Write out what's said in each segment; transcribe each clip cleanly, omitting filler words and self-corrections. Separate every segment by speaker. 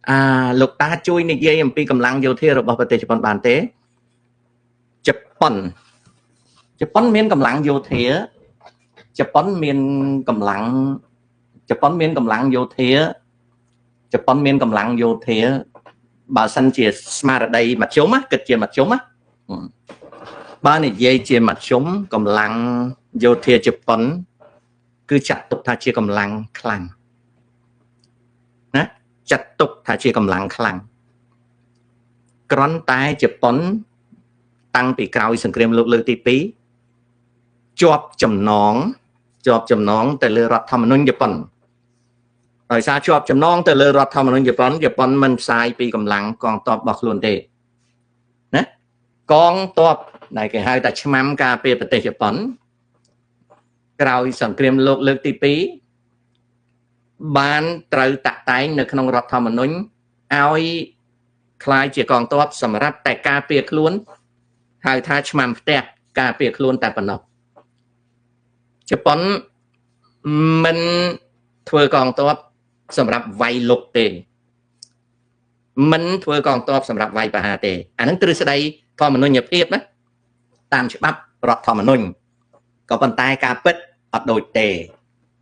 Speaker 1: អាលោកតាជួយនិយាយអំពីកម្លាំងយោធារបស់ប្រទេសជប៉ុនបានទេ?ជប៉ុនជប៉ុនមានកម្លាំងយោធាជប៉ុនមានកម្លាំងជប៉ុនមានកម្លាំងយោធាជប៉ុនមានកម្លាំងយោធាបើសិនជាស្មារតីមធ្យមគិតជាមធ្យមបើនិយាយជាមធ្យមកម្លាំងយោធាជប៉ុនគឺចាត់ទុកថាជាកម្លាំងខ្លាំងណាចាត់ទុកថាជាកម្លាំងខ្លាំងគ្រាន់តែជប៉ុនតាំងពីក្រោយសង្គ្រាមលោកលើកទី2ជាប់ចំណងជាប់ចំណងទៅលើរដ្ឋធម្មនុញ្ញជប៉ុនដោយសារជាប់ចំណងទៅលើរដ្ឋធម្មនុញ្ញជប៉ុនជប៉ុនមិនផ្សាយពីកម្លាំងកងទ័ពរបស់ខ្លួនទេណាកងទ័ពដែលគេហៅថាឆ្មាំការពារប្រទេសជប៉ុនក្រោយសង្គ្រាមលោកលើកទី2បានត្រូវតាក់តែងនៅក្នុងរដ្ឋធម្មនុញ្ញឲ្យคล้ายជាកងទ័ពសម្រាប់តែការពារខ្លួនហៅថាឆ្មាំផ្ទះការពារខ្លួនតែប៉ុណ្ណោះជប៉ុនមិនធ្វើកងទ័ពសម្រាប់វាយលុកទេមិនធ្វើកងទ័ពសម្រាប់វាយប្រហារទេអានឹងទ្រឹស្ដីធម្មនុញ្ញភាពណាតាមច្បាប់រដ្ឋធម្មនុញ្ញក៏ប៉ុន្តែការពិតអត់ដូចទេ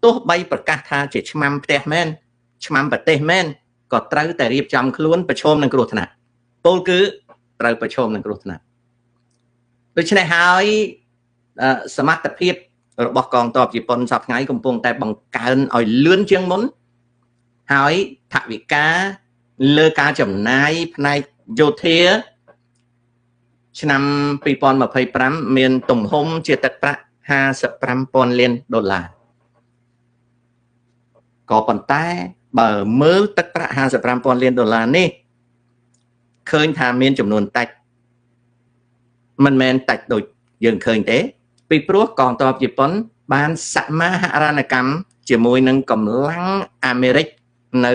Speaker 1: ទោះបីប្រកាសថាជាឆ្មាំផ្ទះមែនឆ្មាំប្រទេសមែនក៏ត្រូវតែរៀបចំខ្លួនប្រឈមនឹងគ្រោះថ្នាក់ពលគឺត្រូវប្រឈមនឹងគ្រោះថ្នាក់ដូច្នេះហើយសមត្ថភាពរបស់កងទ័ពជប៉ុនសប្តាហ៍ថ្ងៃកំពុងតែបង្កើនឲ្យលឿនជាងមុនហើយថវិកាលើការចំណាយផ្នែកយោធាឆ្នាំ2025មានទំហំជាទឹកប្រាក់55,000លានដុល្លារក៏ប៉ុន្តែបើមើលទឹកប្រាក់55,000លានដុល្លារនេះឃើញថាមានចំនួនតិចមិនមែនតិចដូចយើងឃើញទេពីព្រោះកងទ័ពជប៉ុនបានសមាហរណកម្មជាមួយនឹងកម្លាំងអាមេរិកនៅ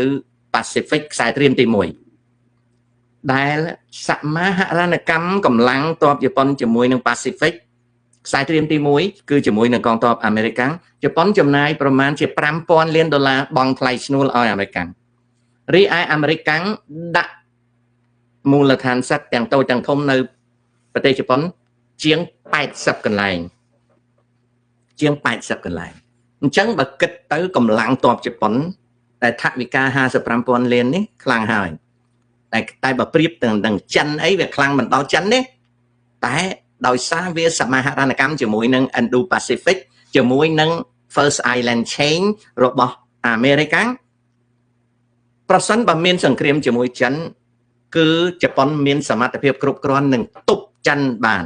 Speaker 1: ប៉ាស៊ីហ្វិកខ្សែត្រៀមទី1ដែលសមាហរណកម្មកម្លាំងទ័ពជប៉ុនជាមួយនឹងប៉ាស៊ីហ្វិកខ្សែត្រៀមទី1គឺជាមួយនឹងកងទ័ពអាមេរិកជប៉ុនចំណាយប្រមាណជា5000លានដុល្លារបង់ថ្លៃឈ្នួលឲ្យអាមេរិករីឯអាមេរិកដាក់មូលដ្ឋានសឹកទាំងតូចទាំងធំនៅប្រទេសជប៉ុនជាង80កន្លែងជាង80កន្លែងអញ្ចឹងបើគិតទៅកម្លាំងទ័ពជប៉ុនតែថវិកា55,000លាននេះខ្លាំងហើយតែបើប្រៀបទៅនឹងចិនអីវាខ្លាំងមិនដល់ចិនទេតែដោយសារវាសមាហរណកម្មជាមួយនឹង Indo-Pacific ជាមួយនឹង First Island Chain របស់អាមេរិកប្រសិនបើមានសង្គ្រាមជាមួយចិនគឺជប៉ុនមានសមត្ថភាពគ្រប់គ្រាន់នឹងទប់ចិនបាន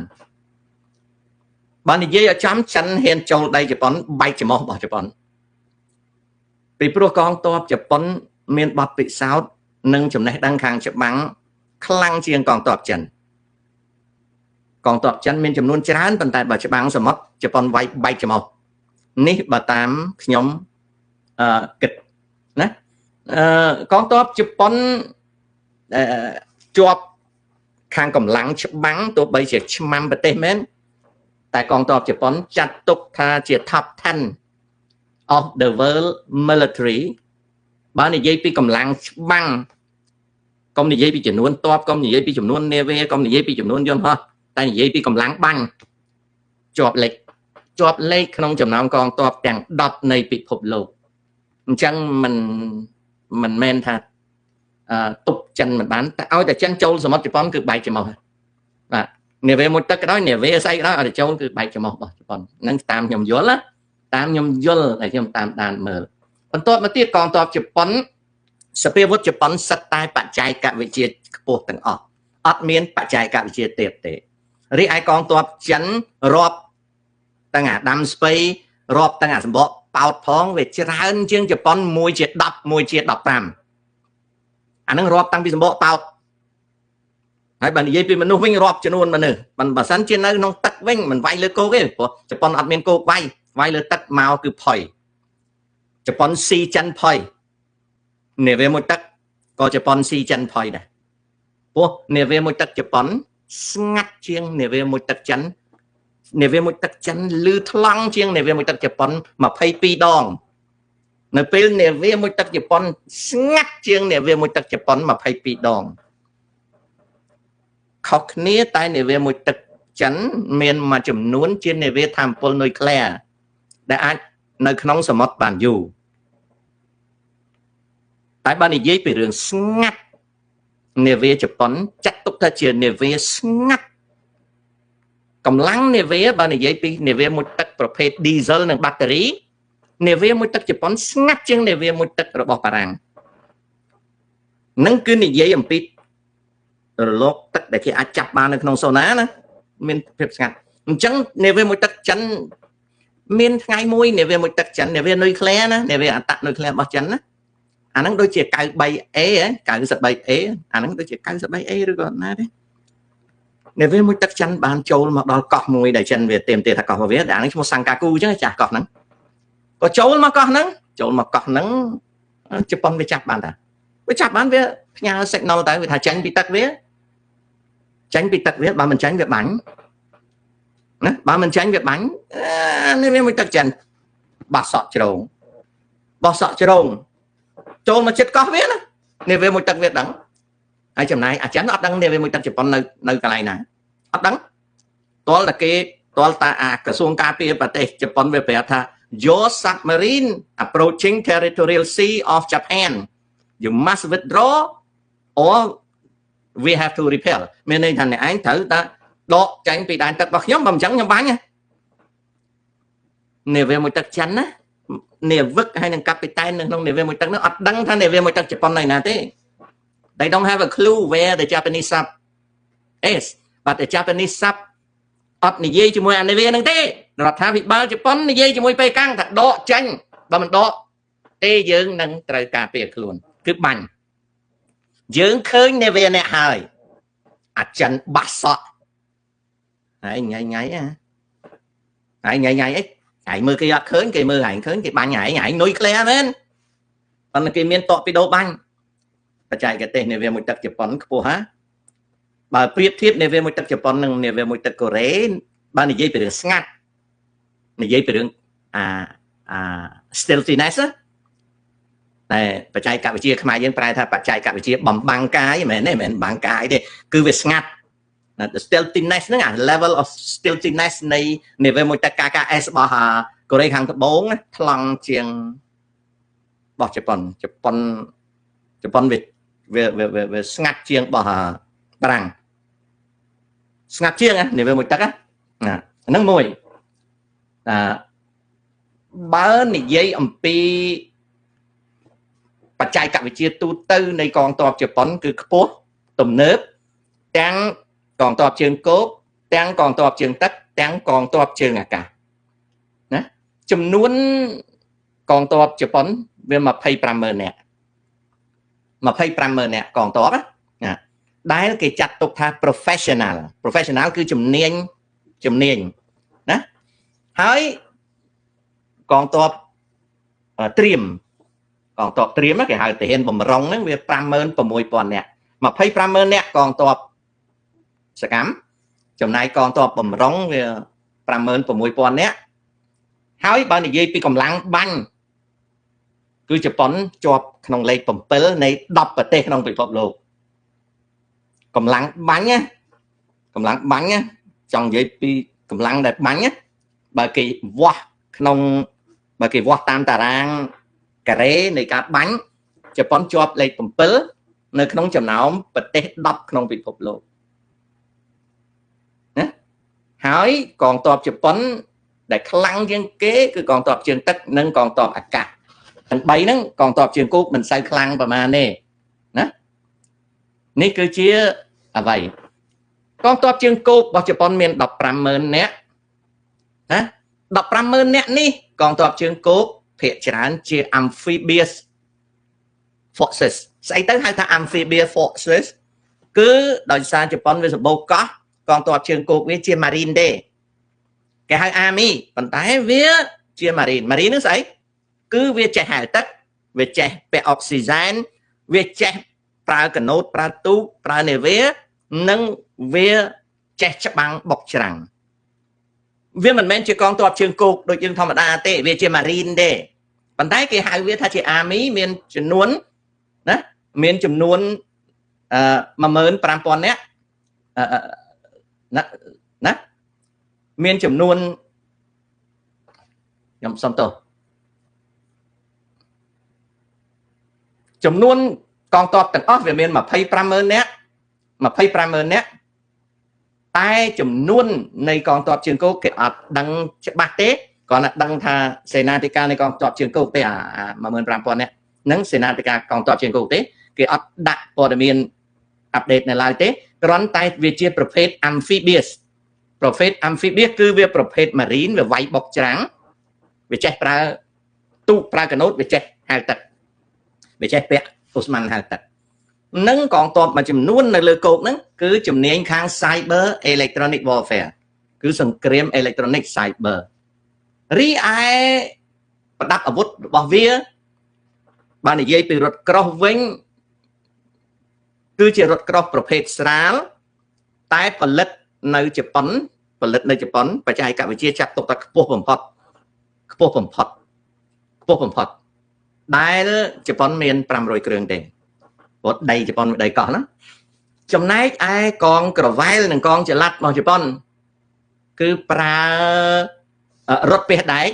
Speaker 1: បើនិយាយឲ្យចំចិនហ៊ានចូលដីជប៉ុនបែកច្រមុះរបស់ជប៉ុនពីព្រោះកងទ័ពជប៉ុនមានបទពិសោធន៍និងចំណេះដឹងខាងច្បាំងខ្លាំងជាងកងទ័ពចិនកងទ័ពចិនមានចំនួនច្រើនប៉ុន្តែបើច្បាំងសមុទ្រជប៉ុនវាយបែកច្រមុះនេះបើតាមខ្ញុំគិតណាកងទ័ពជប៉ុនជាប់ខាងកម្លាំងច្បាំងទោះបីជាឆ្មាំប្រទេសមែនតែកងទ័ពជប៉ុនចាត់ទុកថាជា top 10 of the world military បើនិយាយពីកម្លាំងច្បាំងកុំនិយាយពីចំនួនទ័ពកុំនិយាយពីចំនួននាវាកុំនិយាយពីចំនួនយន្តហោះតែនិយាយពីកម្លាំងបាញ់ជាប់លេខជាប់លេខក្នុងចំណោមកងទ័ពទាំង10នៃពិភពលោកអញ្ចឹងមិនមែនថាទប់ចិនមិនបានតែឲ្យតែចិនចូលសមុទ្រជប៉ុនគឺបែកច្រមុះបាទនាវាមួយទឹកក៏ដោយនាវាស្អីក៏ដោយឲ្យតែចូលគឺបែកច្រមុះរបស់ជប៉ុនហ្នឹងតាមខ្ញុំយល់ណាតាមខ្ញុំយល់ដែលខ្ញុំតាមដានមើលបន្ទាប់មកទៀតកងទ័ពជប៉ុនសភាវុធជប៉ុនសិតតែបច្ចេកវិទ្យាខ្ពស់ទាំងអស់អត់មានបច្ចេកវិទ្យាទាបទេរីឯកងទ័ពចិនរាប់ទាំងអាដាំស្ពៃរាប់ទាំងអាសម្បកប៉ោតផងវាច្រើនជាងជប៉ុន1ជា10 1ជា15អានឹងរាប់តាំងពីសម្បកប៉ោតហើយបើនិយាយពីមនុស្សវិញរាប់ចំនួនមនុស្សបើសិនជានៅក្នុងទឹកវិញមិនវាយលើគោកទេព្រោះជប៉ុនអត់មានគោកវាយវាយលើទឹកមកគឺផុយជប៉ុនស៊ីចិនផុយនាវាមួយទឹកក៏ជប៉ុនស៊ីចិនផុយដែរព្រោះនាវាមួយទឹកជប៉ុនស្ងាត់ជាងនាវាមួយទឹកចិននាវាមួយទឹកចិនលឺថ្លង់ជាងនាវាមួយទឹកជប៉ុន22ដង នៅពេលនាវាមួយទឹកជប៉ុនស្ងាត់ជាងនាវាមួយទឹកជប៉ុន22ដងខុសគ្នាតែនាវាមួយទឹកចិនមានមួយចំនួនជានាវាធម្មពលនុយក្លេអ៊ែរដែលអាចនៅក្នុងសមុទ្របានយូរតែបើនិយាយពីរឿងស្ងាត់នាវាជប៉ុនចាត់ទុកថាជានាវាស្ងាត់កម្លាំងនាវាបើនិយាយពីនាវាមួយទឹកប្រភេទ diesel និងបាក់តេរីនាវាមួយទឹកជប៉ុនស្ងាត់ជាងនាវាមួយទឹករបស់បារាំងនឹងគឺនិយាយអំពីរលកទឹកដែលគេអាចចាប់បាននៅក្នុងសូណាណាមានភាពស្ងាត់អញ្ចឹងនាវាមួយទឹកចិនមានថ្ងៃមួយនាវាមួយទឹកចិននាវានុយក្លេអ៊ែរណានាវាអតនុយក្លេអ៊ែររបស់ចិនណាអាហ្នឹងដូចជា 93A 93A អាហ្នឹងដូចជា 93A ឬក៏ណាទេនាវាមួយទឹកចិនបានចូលមកដល់កោះមួយដែលចិនវាเตรียมទេថាកោះរបស់វាអាហ្នឹងឈ្មោះសង្កាគូអញ្ចឹងចាស់កោះហ្នឹងក៏ចូលមកកោះហ្នឹងចូលមកកោះហ្នឹងជប៉ុនវាចាប់បានតាវាចាប់បានវាផ្ញើ signal ទៅវាថាចេញពីទឹកវាចេញពីទឹកវាបើមិនចេញវាបាញ់ណាបើមិនចេញវាបាញ់នេះវាមួយទឹកចិនបោះសក់ជ្រងបោះសក់ជ្រងចូលមកចិត្តកោះវាណានេះវាមួយទឹកវាដឹងហើយចំណាយអាចិនអត់ដឹងនេះវាមួយទឹកជប៉ុននៅនៅកន្លែងណាអត់ដឹងតលតែគេតលតាអាក្រសួងការពារប្រទេសជប៉ុនវាប្រាប់ថា your submarine approaching territorial sea of Japan, you must withdraw or we have to repel មានន័យថាអ្នកឯងត្រូវតែដកចាញ់ពីដែនទឹករបស់ខ្ញុំបើមិនចឹងខ្ញុំបាញ់នាវាមួយទឹកចិនណានាវិកហើយនឹងកាពីតែននៅក្នុងនាវាមួយទឹកនោះអត់ដឹងថានាវាមួយទឹកជប៉ុននៅណាទេ They don't have a clue where the Japanese sub is, but the Japanese sub អត់និយាយជាមួយអានាវាហ្នឹងទេរដ្ឋាភិបាលជប៉ុននិយាយជាមួយប៉េកាំងថាដកចេញបើមិនដកទេយើងនឹងត្រូវការពារខ្លួនគឺបាញ់យើងឃើញនាវាអ្នកហើយអាចិនបាសក់ហើយថ្ងៃថ្ងៃហើយថ្ងៃថ្ងៃអីឯងមើលគេអត់ឃើញគេមើលឯងឃើញគេបាញ់ឯងឯងនុយក្លេអ៊ែរមែនប៉ុន្តែគេមានតកពីដូបាញ់បច្ចេកទេសនាវាមួយទឹកជប៉ុនខ្ពស់ហាបើប្រៀបធៀបនាវាមួយទឹកជប៉ុននិងនាវាមួយទឹកកូរ៉េបើនិយាយពីរឿងស្ងាត់និយាយពីរឿងអាអា stealthiness តែបច្ចេកវិទ្យាខ្មែរយើងប្រែថាបច្ចេកវិទ្យាបំបាំងកាយមិនមែនទេមិនមែនបាំងកាយទេគឺវាស្ងាត់ the stealthiness ហ្នឹងអា level of stealthiness នៃនាវាមួយទឹក KKS របស់កូរ៉េខាងត្បូងថ្លង់ជាងរបស់ជប៉ុនជប៉ុនជប៉ុនវាវាវាវាស្ងាត់ជាងរបស់បារាំងស្ងាត់ជាងនាវាមួយទឹកណាហ្នឹងមួយអាបើនិយាយអំពីបច្ចេកវិទ្យាទូទៅនៃកងទ័ពជប៉ុនគឺខ្ពស់ទំនើបទាំងកងទ័ពជើងគោកទាំងកងទ័ពជើងទឹកទាំងកងទ័ពជើងអាកាសណាចំនួនកងទ័ពជប៉ុនវា250,000នាក់250,000នាក់កងទ័ពណាដែលគេចាត់ទុកថា professional professional គឺជំនាញជំនាញណាហើយកងទ័ពត្រៀមកងទ័ពត្រៀមគេហៅទាហានបំរុងហ្នឹងវា56,000នាក់250,000នាក់កងទ័ពសកម្មចំណែកកងទ័ពបំរុងវា56,000នាក់ហើយបើនិយាយពីកម្លាំងបាញ់គឺជប៉ុនជាប់ក្នុងលេខ7នៃ10ប្រទេសក្នុងពិភពលោកកម្លាំងបាញ់ណាកម្លាំងបាញ់ណាចង់និយាយពីកម្លាំងដែលបាញ់ណាបើគេវាស់ក្នុងបើគេវាស់តាមតារាងការ៉េនៃការបាញ់ជប៉ុនជាប់លេខ7នៅក្នុងចំណោមប្រទេស10ក្នុងពិភពលោកណាហើយកងទ័ពជប៉ុនដែលខ្លាំងជាងគេគឺកងទ័ពជើងទឹកនិងកងទ័ពអាកាសទាំង3ហ្នឹងកងទ័ពជើងគោកមិនសូវខ្លាំងប្រហែលទេណានេះគឺជាអ្វីកងទ័ពជើងគោករបស់ជប៉ុនមាន150,000នាក់ណា150,000នាក់នេះកងទ័ពជើងគោកភាគច្រើនជា amphibious forces ស្អីទៅហៅថា amphibious forces គឺដោយសារជប៉ុនវាសម្បូរកោះកងទ័ពជើងគោកវាជា marine ទេគេហៅ army ប៉ុន្តែវាជា marine marine ហ្នឹងស្អីគឺវាចេះហែលទឹកវាចេះពាក់អុកស៊ីសែនវាចេះប្រើកាណូតប្រើទូកប្រើនាវានិងវាចេះច្បាំងបុកច្រាំងវាមិនមែនជាកងទ័ពជើងគោកដូចយើងធម្មតាទេវាជា marine ទេ ប៉ុន្តែគេហៅវាថាជា army មានចំនួនណាមានចំនួនអឺ15000នាក់ណាណាមានចំនួនខ្ញុំសុំទោសចំនួនកងទ័ពទាំងអស់វាមាន250,000នាក់250,000នាក់តែចំនួននៃកងទ័ពជើងគោកគេអត់ដឹងច្បាស់ទេគ្រាន់តែដឹងថាសេនាធិការនៃកងទ័ពជើងគោកទេអា15000នាក់ហ្នឹងសេនាធិការកងទ័ពជើងគោកទេគេអត់ដាក់ព័ត៌មាន update នៅឡើយទេគ្រាន់តែវាជាប្រភេទ amphibious ប្រភេទ amphibious គឺវាប្រភេទ marine វាវាយបុកច្រាំងវាចេះប្រើទូកប្រើកណូតវាចេះហែលទឹកវាចេះពាក់អូស្មန်ហែលទឹកនិងកងទ័ពមួយចំនួននៅលើគោកហ្នឹងគឺជំនាញខាង cyber electronic warfare គឺសង្គ្រាម electronic cyber រីឯប្រដាប់អាវុធរបស់វាបាននិយាយពីរថក្រោះវិញគឺជារថក្រោះប្រភេទស្រាលតែផលិតនៅជប៉ុនផលិតនៅជប៉ុនបច្ចេកវិទ្យាចាត់ទុកថាខ្ពស់បំផុតខ្ពស់បំផុតខ្ពស់បំផុតដែលជប៉ុនមាន500គ្រឿងទេព្រោះដីជប៉ុនដីកោះណាចំណែកឯកងក្រវ៉ែលនិងកងចល័តរបស់ជប៉ុនគឺប្រើរថពាសដែក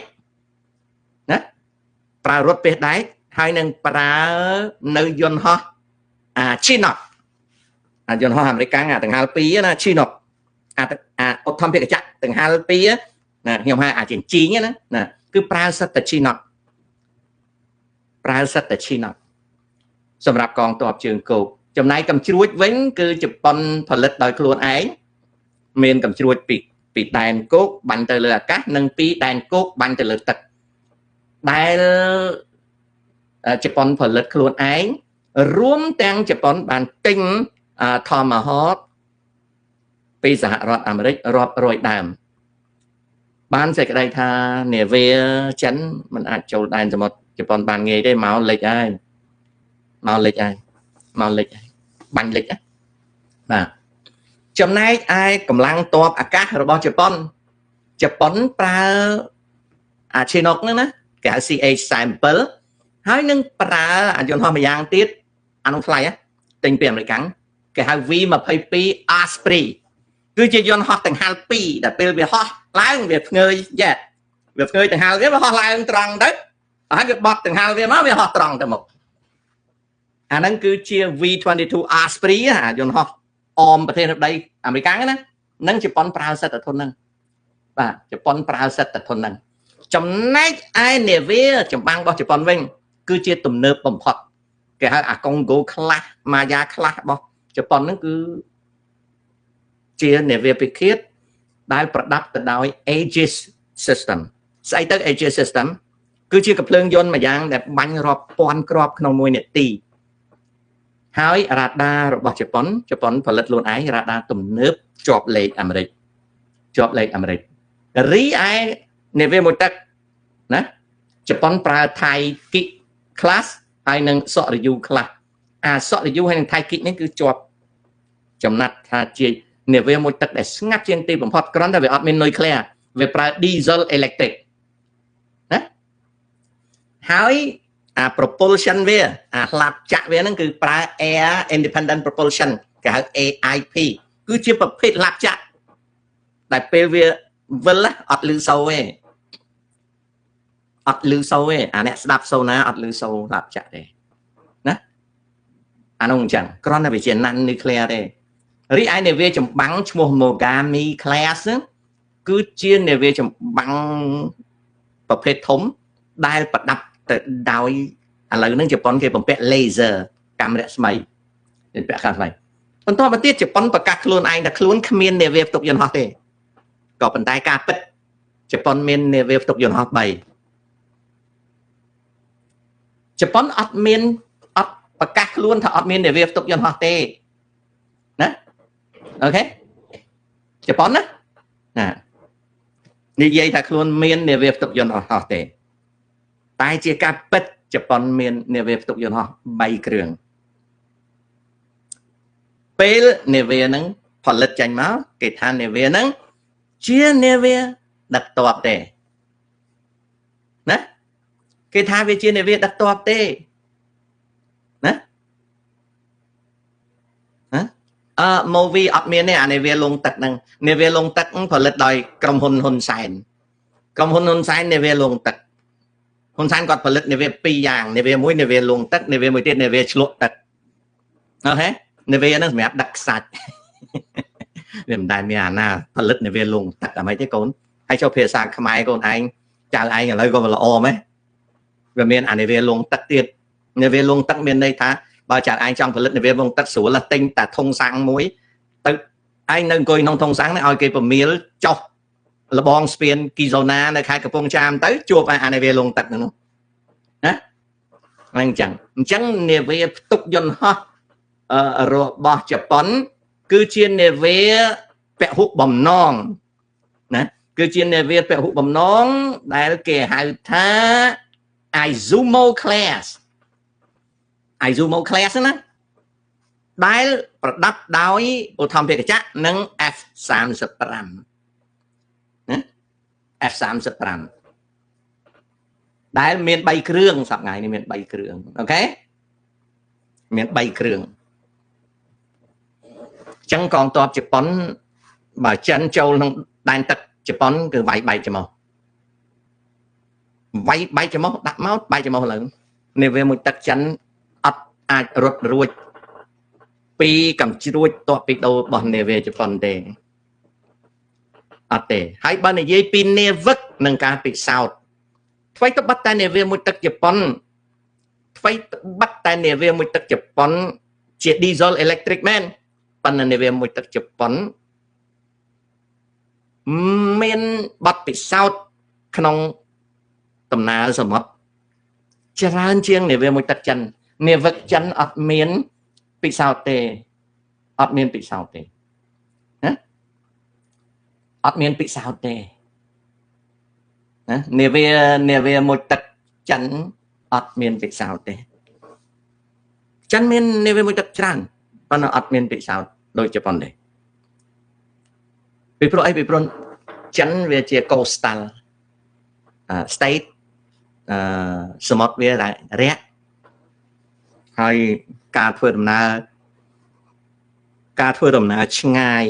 Speaker 1: ណាប្រើរថពាសដែកហើយនឹងប្រើនៅយន្តហោះអា Chinook អាយន្តហោះអាមេរិកអាដង្ហាល2ណា Chinook អាអាឧទ្ធម្ភាគចក្រដង្ហាល2ណាខ្ញុំហៅអាចិញ្ជីងណាណាគឺប្រើសិតតែ Chinook ប្រើសិតតែ Chinook សម្រាប់កងទ័ពជើងគោកចំណែកកំជ្រួចវិញគឺជប៉ុនផលិតដោយខ្លួនឯងមានកំជ្រួចពីដែនគោកបាញ់ទៅលើអាកាសនិងពីដែនគោកបាញ់ទៅលើទឹកដែលជប៉ុនផលិតខ្លួនឯងរួមទាំងជប៉ុនបានទិញ Tomahawk ពីសហរដ្ឋអាមេរិករាប់រយដើមបានសេចក្តីថានាវាចិនមិនអាចចូលដែនសមុទ្រជប៉ុនបានងាយទេមកលិចហើយមកលិចហើយមកលិចហើយបាញ់លិចណាបាទចំណែកឯកម្លាំងទ័ពអាកាសរបស់ជប៉ុនជប៉ុនប្រើអា Chinook ហ្នឹងណាគេហៅ CH-47 ហើយនឹងប្រើអាយន្តហោះម្យ៉ាងទៀតអានោះថ្លៃទិញពីអាមេរិកគេហៅ V22 Osprey គឺជាយន្តហោះកង្ហាល2ដែលពេលវាហោះឡើងវាភ្ងើយយ៉ែវាភ្ងើយកង្ហាលវាហោះឡើងត្រង់ទៅហើយវាបត់កង្ហាលវាមកវាហោះត្រង់ទៅមុខអាហ្នឹងគឺជា V22 Osprey អាយន្តហោះអមប្រធានាធិបតីអាមេរិកណានឹងជប៉ុនប្រើសិទ្ធិធនហ្នឹងបាទជប៉ុនប្រើសិទ្ធិធនហ្នឹងចំណែកឯនាវាចម្បាំងរបស់ជប៉ុនវិញគឺជាទំនើបបំផុតគេហៅអាកុងហ្គោខ្លះម៉ាយ៉ាខ្លះរបស់ជប៉ុនហ្នឹងគឺជានាវាពិឃាតដែលប្រដាប់ទៅដោយ Aegis system ស្អីទៅ Aegis system គឺជាកំភ្លើងយន្តមួយយ៉ាងដែលបាញ់រាប់ពាន់គ្រាប់ក្នុងមួយនាទីហើយរ៉ាដារបស់ជប៉ុនជប៉ុនផលិតខ្លួនឯងរ៉ាដាទំនើបជាប់លេខអាមេរិកជាប់លេខអាមេរិករីឯនាវាមួយទឹកណាជប៉ុនប្រើថៃគី class ហើយនឹងសក់រយូខ្លះអាសក់រយូហើយនឹងថៃគីនេះគឺជាប់ចំណាត់ថាជានាវាមួយទឹកដែលស្ងាត់ជាងទីបំផុតគ្រាន់តែវាអត់មាននុយក្លេអ៊ែរវាប្រើ diesel electric ណាហើយអា propulsion វាអាស្លាបចាក់វាហ្នឹងគឺប្រើ air independent propulsion គេហៅ AIP គឺជាប្រភេទស្លាបចាក់ដែលពេលវាវិលអត់លឺសូរទេអត់លឺសូរទេអាអ្នកស្ដាប់សូណាអត់លឺសូរស្លាបចាក់ទេណាអានោះអញ្ចឹងគ្រាន់តែវាជា non nuclear ទេរីឯនាវាចម្បាំងឈ្មោះ Mogami class គឺជានាវាចម្បាំងប្រភេទធំដែលប្រដាប់ទៅដោយឥឡូវហ្នឹងជប៉ុនគេបំពាក់ laser កាំរស្មីបំពាក់កាំរស្មីបន្តមកទៀតជប៉ុនប្រកាសខ្លួនឯងថាខ្លួនគ្មាននាវាផ្ទុកយន្តហោះទេក៏ប៉ុន្តែការពិតជប៉ុនមាននាវាផ្ទុកយន្តហោះ3ជប៉ុនអត់មានអត់ប្រកាសខ្លួនថាអត់មាននាវាផ្ទុកយន្តហោះទេណាអូខេជប៉ុនណាណានិយាយថាខ្លួនមាននាវាផ្ទុកយន្តហោះទេតែជាការពិតជប៉ុនមាននាវាផ្ទុកយន្តហោះ3គ្រឿងពេលនាវាហ្នឹងផលិតចេញមកគេថានាវាហ្នឹងជានាវាដឹកទ័ពទេណា គេថាវាជានាវាដឹកទ័ពទេណាហ៎អឺ movie អត់មានទេអានាវាលងទឹកហ្នឹងនាវាលងទឹកផលិតដោយក្រុមហ៊ុនហ៊ុនសែនក្រុមហ៊ុនហ៊ុនសែននាវាលងទឹកហ៊ុនសែនគាត់ផលិតនាវាពីរយ៉ាងនាវាមួយនាវាលងទឹកនាវាមួយទៀតនាវាឆ្លក់ទឹកអូខេនាវាហ្នឹងសម្រាប់ដឹកខ្សាច់វាមិនដែលមានអាណាផលិតនាវាលងទឹកអាម៉េចទេកូនហើយចូលភាសាខ្មែរកូនឯងចៅឯងឥឡូវក៏ល្អម៉េះវាមានអានាវាលងទឹកទៀតនាវាលងទឹកមានន័យថាបើចៅឯងចង់ផលិតនាវាលងទឹកស្រួលទិញតែធុងសាំងមួយទៅឯងនៅអង្គុយក្នុងធុងសាំងនេះឲ្យគេប្រមៀលចុះលបងស្ពានគីហ្សូណានៅខេត្តកំពង់ចាមទៅជួបអានាវាលងទឹកហ្នឹងណាហ្នឹងអញ្ចឹងនាវាផ្ទុកយន្តហោះរបស់ជប៉ុនគឺជានាវាពហុបំណងណាគឺជានាវាពហុបំណងដែលគេហៅថា Izumo class Izumo class ណាដែលប្រដាប់ដោយឧទ្ធម្ភាគចក្រនិង F35 ណា F35 ដែលមាន3គ្រឿងសប្តាហ៍នេះមាន3គ្រឿងអូខេមាន3គ្រឿងអញ្ចឹងកងទ័ពជប៉ុនបើចិនចូលក្នុងដែនទឹកជប៉ុនគឺវាយបែកច្រមុះវាយបែកច្រមុះដាក់មកបែកច្រមុះឡើងនាវាមួយទឹកចិនអត់អាចរត់រួចពីកំជ្រួចតបពីដូររបស់នាវាជប៉ុនទេអត់ទេហើយបើនិយាយពីនាវិកនឹងការពិសោធន៍ថ្មីត្បិតតែនាវាមួយទឹកជប៉ុនថ្មីត្បិតតែនាវាមួយទឹកជប៉ុនជា diesel electric មែនប៉ុន្តែនាវាមួយទឹកជប៉ុនមានបទពិសោធន៍ក្នុងដំណើរសមុទ្រច្រើនជាងនាវាមួយទឹកចិននាវិកចិនអត់មានពិសោធន៍ទេអត់មានពិសោធន៍ទេណាអត់មានពិសោធន៍ទេណានាវាមួយទឹកចិនអត់មានពិសោធន៍ទេចិនមាននាវាមួយទឹកច្រើនប៉ុន្តែអត់មានពិសោធន៍ដូចជប៉ុនទេពីព្រោះអីពីព្រោះចិនវាជា coastal state សមុទ្រវារាក់ហើយការធ្វើដំណើរឆ្ងាយ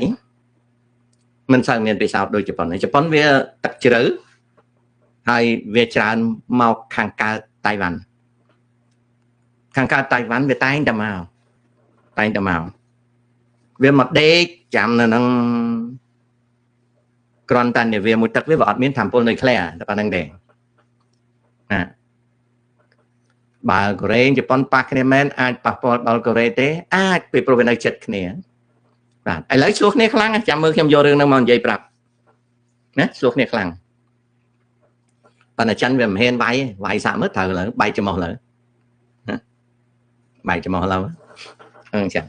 Speaker 1: មិនសូវមានពិសោធន៍ដូចជប៉ុនទេជប៉ុនវាទឹកជ្រៅហើយវាច្រើនមកខាងកើតតៃវ៉ាន់ខាងកើតតៃវ៉ាន់វាតែងតែមកវាមកដេកចាំនៅនឹងគ្រាន់តែនាវាមួយទឹកវាអត់មានធម្មពលនុយក្លេអ៊ែរតែប៉ុណ្្នឹងទេណាបើកូរ៉េជប៉ុនប៉ះគ្នាមែនអាចប៉ះពាល់ដល់កូរ៉េទេអាចពីព្រោះវានៅចិត្តគ្នាបាទឥឡូវឆ្លោះគ្នាខ្លាំងចាំមើលខ្ញុំយករឿងហ្នឹងមកនិយាយប្រាប់ណាឆ្លោះគ្នាខ្លាំងប៉ុន្តែចិនវាមិនហ៊ានវាយវាយសាក់មើលត្រូវឡើយបែកច្រមុះឡើយណាបែកច្រមុះឡើយអញ្ចឹង